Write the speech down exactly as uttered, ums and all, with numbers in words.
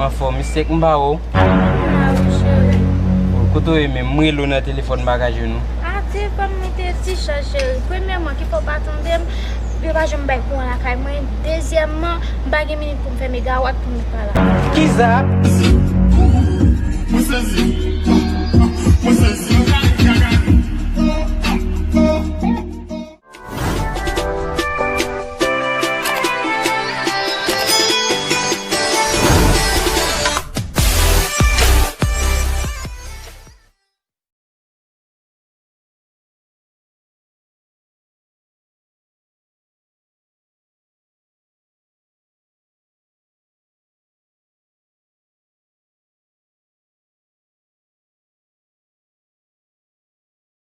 Anfòm, mistik m pa wè w. Kote w ye menm? M rele w nan telefòn m pa ka jwenn ou. A, telefòn mwen te dichaj, cheri. Premyèman, ki fè w pa tande m, yo pa janm bay kouran lakay mwen. Dezyèmman, m pa gen minit pou m fè megawat pou m pa la. Kisa? Mwen sezi. Mwen sezi.